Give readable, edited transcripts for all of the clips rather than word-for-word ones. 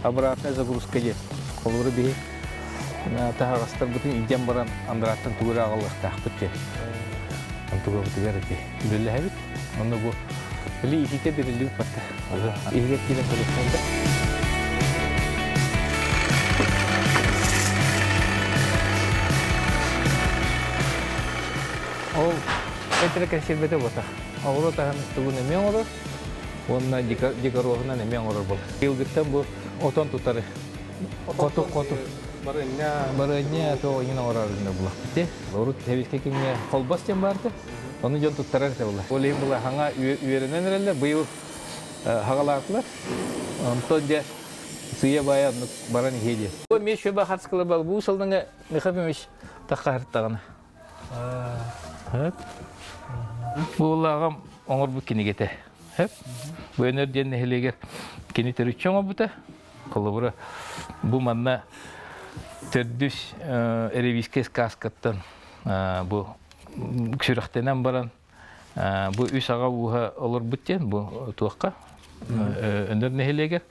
Обратная загрузка диэн. Холобура биһи таһаҕастарбытын илдьэн баран андарааттан тугу эрэ аҕалыахтаахпыт диэн. Онтугабытыгар ити үлэлэһэбит. Онно бу били итиитэ бэриллибит батта. Иһигэр киирэн көрүөххэ Ол этэрэ кэнсиэрбэтэ буотах. Оҕуруот аһын тугун эмиэ оҥорор уонна дикороһунан эмиэ оҥорор буолар. Быйылгыттан бу отон тутары хоту хоту барыанньа барыанньа то иҥин оҥорор булахпыт. Урут сэбиэскэй кэмҥэ холбос диэн баарда. Ону дьон туттарар этэ була. Ол иһин була хаҥа үөрэнэн эрэллэр. Быйыл хагалаатылар. Онтон дьэ сыыйа-баайа оннук баран иһиэ диэн. Бу эмиэ шөбө харскыла бал бу сылдыңа Михаил Ефимович таххаһыртаҕына. Хөп. Бу улааҕым оҥорбут кинигэтэ. Хөп. Бу Өнөр диэн нэһилиэгэр кини төрүччү оҥорбута. Холобура, бу манна төрдүс ревизскэй сказкаттан бу сүрэхтэнэн баран бу үс аҕа ууһа олорбут диэн бу туохха Өнөр нэһилиэгэр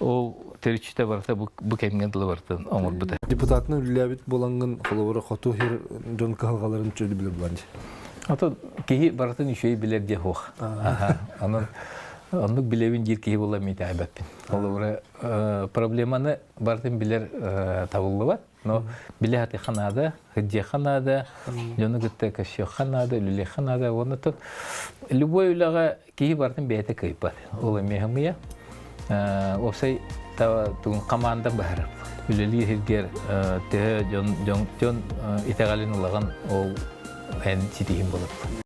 ол төрүччүтэ барыта бу кэмҥэ дылы барытын оҥорбута. Депутатынан үлэлээбит буолаҥҥын холобура хоту сир дьон кыһалҕаларын чөлү билэр булан Ото киһи барытын үчүгэй билэр диэ суох. Онон оннук билэбин диир киһи буолла мин итэҕэйбэппин. Холобура проблеманы барытын билэр табыллыбат. Но билэ сатыахха наада, сылдьыахха наада, дьону кытта көрсүөххэ наада, үлэлиэххэ наада. Уонна любой үлэҕэ киһи барытын бэйэтэ кыайбат. Ол эмиэ хымыйа. Уопсай тугун команда баһарар. Үлэлиир сиргэр төһө дьон, дьон, дьон итэҕэлин ылаҕын ол эн ситиһин болот.